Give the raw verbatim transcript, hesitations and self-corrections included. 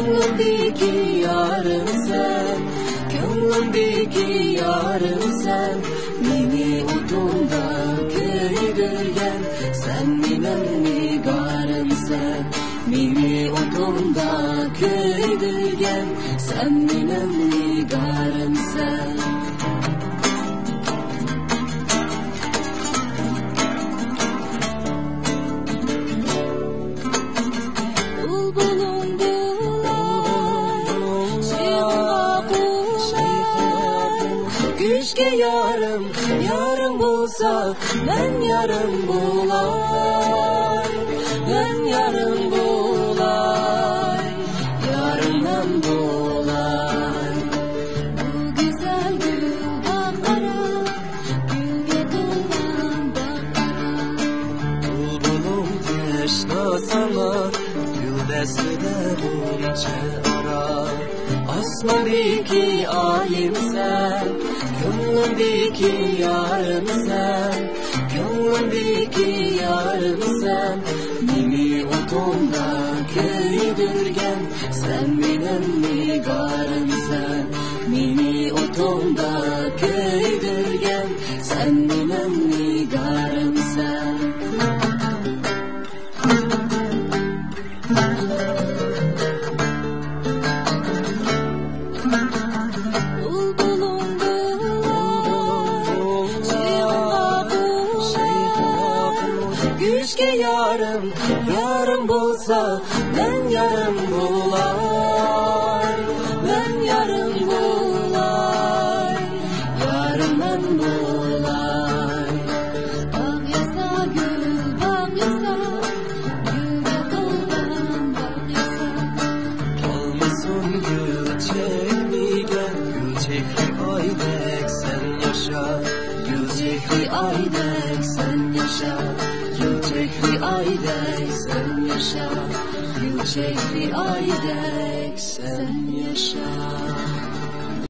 كۆڭلۈمدىكى يارىمسەن، كۆڭلۈمدىكى يارىمسەن، مېنى ئوتۇڭدا كۆيدۈرگەن، سەن مېنىڭ نىگارىمسەن. مېنى ئوتۇڭدا كۆيدۈرگەن، سەن مېنىڭ نىگارىمسەن. بۇلبۇلۇڭ بولاي، شېخۇڭغا قولاي، كۈچكە يارىم، يارىم بولسا، مەن يارىم بولاي، مەن يارىم بولاي، يارىم مەن بولاي. بۇ گۈزەل گۈل باغ-باھار، گۈلگە تولغان باغ-باھار. بۇلبۇلۇم تەشنا ساڭا، گۈل دەستىدە غۇنچە ئارا. ئاسماندىكى ئايىمسەن، كۆڭلۈمدىكى يارىمسەن، كۆڭلۈمدىكى يارىمسەن. مېنى ئوتۇڭدا كۆيدۈرگەن، سەن مېنىڭ نىگارىمسەن. مېنى ئوتۇڭدا كۆيدۈرگەن، سەن مېنىڭ نىگارىمسەن. بۇلبۇلۇڭ بولاي، شېخۇڭغا قولاي، كۈچكە يارىم، يارىم بولسا، مەن يارىم بولاي، مەن يارىم بولاي، يارىم مەن بولاي. باغ ياسا، گۈل باغ ياسا، گۈلگە تولغان باغ ياسا. تولمىسۇن گۈل چېچىگەن، گۈل چېچەكلىك ئايدەك سەن ياشا. گۈل چېچەكلىك ئايدەك سەن ياشا. گۈل چېچەكلىك ئايدەك سەن ياشا. گۈل چېچەكلىك ئايدەك سەن ياشا.